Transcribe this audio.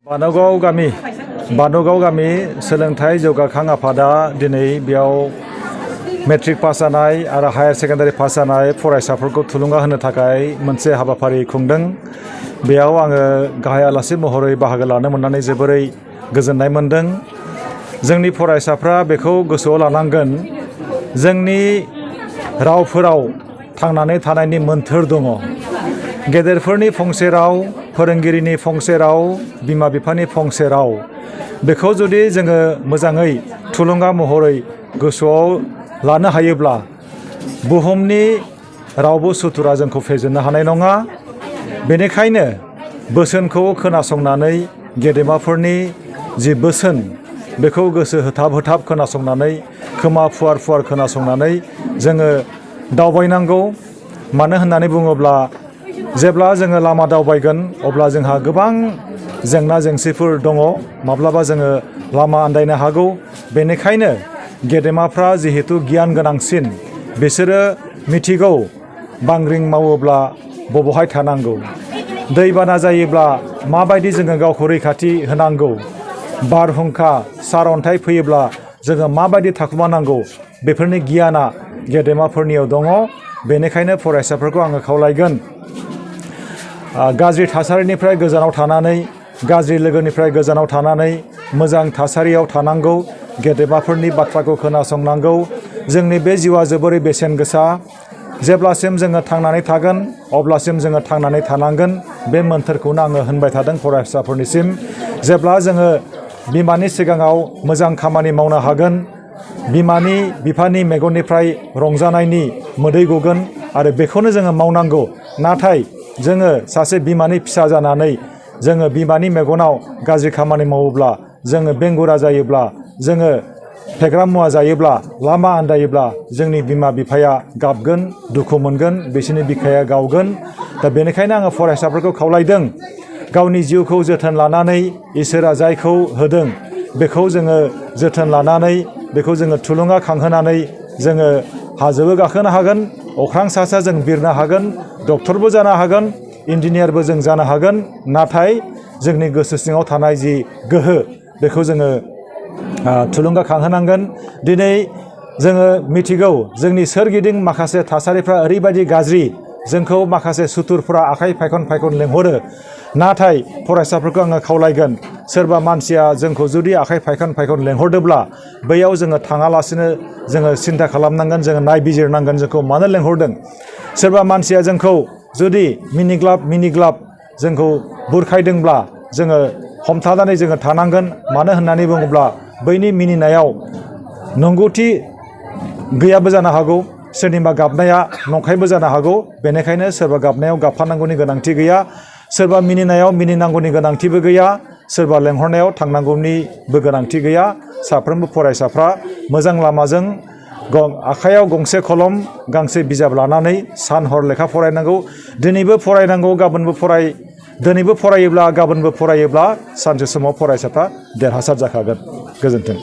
बानुगाव गामि सोलोंथाइ जौगाखां आफादा दिनै बेयाव मेट्रिक पास जानाय आरो हायार सेकेन्डारि पास जानाय फरायसाफोरखौ थुलुंगा होनो थाखाय मोनसे हाबाफारि खुंदों। बेयाव आङो गाहाय आलासि महरै बाहागो लानो मोननानै जोबोरै गोजोननाय मोनदों। जोंनि फरायसाफ्रा बेखौ गोसोआव लानांगोन, जोंनि रावफोराव थांनानै थानायनि मोन्थोर दङ। गेदेरफोरनि फंसे राव, फोरोंगिरिनि फंसे राव, बिमा बिफानि फंसे राव, बेखौ जुदि जोङो मोजाङै थुलुंगा महरै गोसोआव लानो हायोब्ला बुहुमनि रावबो सुथुरा जोंखौ फेजेननो हानाय नङा। बेनिखायनो बोसोनखौ खोनासंनानै गेदेमाफोरनि जि बोसोन बेखौ गोसो होथाब होथाब खोनासंनानै, खोमा फुवार फुवार खोनासंनानै जोङो दावबायनांगौ। मानो होननानै बुङोब्ला जेब्ला जोङो लामा दावबायगोन अब्ला जोंहा गोबां जेंना जेंसिफोर दङ। माब्लाबा जोङो लामा आन्दायनो हागौ। बेनिखायनो गेदेमाफ्रा जिहेतु गियान गोनांसिन, बिसोरो मिथिगौ बांग्रिं मावोब्ला बबेहाय थानांगौ, दैबाना जायोब्ला माबायदि जोङो गावखौ रैखाथि होनांगौ, बारहुंखा सारअन्थाइ फैयोब्ला जोङो माबायदि थाखुमानांगौ, बेफोरनि गियाना गेदेमाफोरनियाव दङ। बेनिखायनो फरायसाफोरखौ आङो खावलायगोन, गाज्रि थासारिनिफ्राय गोजानाव थानानै, गाज्रि लोगोनिफ्राय गोजानाव थानानै मोजां थासारियाव थानांगौ। गेदेमाफोरनि बाथ्राखौ खोनासंनांगौ। जोंनि बे जिउआ जोबोरै बेसेन गोसा। जेब्लासिम जोङो थांनानै थागोन अब्लासिम जोङो थांनानै थानांगोन। बे मोन्थोरखौनो आङो होनबाय थादों फरायसाफोरनिसिम। जेब्ला जोङो बिमानि सिगाङाव मोजां खामानि मावनो हागोन, बिमानि बिफानि मेगननिफ्राय रंजानायनि मोदै गगोन आरो बेखौनो जोङो मावनांगौ। नाथाय जोङो सासे बिमानि फिसा जानानै जोङो बिमानि मेगनाव गाज्रि खामानि मावोब्ला, जोङो बेंगुरा जायोब्ला, जोङो फेग्रा मुवा जायोब्ला, लामा आन्दायोब्ला जोंनि बिमा बिफाया गाबगोन, दुखु मोनगोन, बिसोरनि बिखाया गावगोन। दा बेनिखायनो आङो फरायसाफोरखौ खावलायदों, गावनि जिउखौ जोथोन लानानै इसोरा जायखौ होदों बेखौ जोङो जोथोन लानानै, बेखौ जोङो थुलुंगाखांहोनानै जोङो हाजोबो गाखोनो हागोन, अख्रां सा सा जों बिरनो हागोन, डक्टरबो जानो हागोन, इन्जिनियारबो जों जानो हागोन। नाथाय जोंनि गोसो सिङाव थानाय जि गोहो बेखौ जोङो थुलुंगाखांहोनांगोन। दिनै जोङो मिथिगौ जोंनि सोरगिदिं माखासे थासारिफ्रा ओरैबायदि गाज्रि, जोंखौ माखासे सुथुरफ्रा आखाइ फायखन फायखन लेंहरो। नाथाय फरायसाफोरखौ आङो खावलायगोन, सोरबा मानसिया जोंखौ जुदि आखाइ फायखन फायखन लेंहरदोंब्ला बैयाव जोङो थाङालासिनो जोङो सिन्था खालामनांगोन, जोङो नायबिजिरनांगोन जोंखौ मानो लेंहरदों। सोरबा मानसिया जोंखौ जुदि मिनिग्लाब जोंखौ बुरखायदोंब्ला जोङो हमथानानै जोङो थानांगोन। मानो होननानै बुङोब्ला बैनि मिनिनायाव नंगौथि गैयाबो जानो हागौ, सोरनिबा गाबनाया नंखायबो जानो हागौ। बेनिखायनो सोरबा गाबनायाव गाबफानांगौनि गोनांथि गैया, सोरबा मिनिनायाव मिनिनांगौनि गोनांथिबो गैया, सोरबा लेंहरनायाव थांनांगौनिबो गोनांथि गैया। साफ्रोमबो फरायसाफ्रा मोजां लामाजों आखायाव गंसे कलम, गांसे बिजाब लानानै सान हर लेखा फरायनांगौ। दिनैबो फरायनांगौ, गाबोनबो दिनैबो फरायोब्ला गाबोनबो फरायोब्ला सानसे समाव फरायसाफ्रा देरहासार जाखागोन। गोजोन्थों।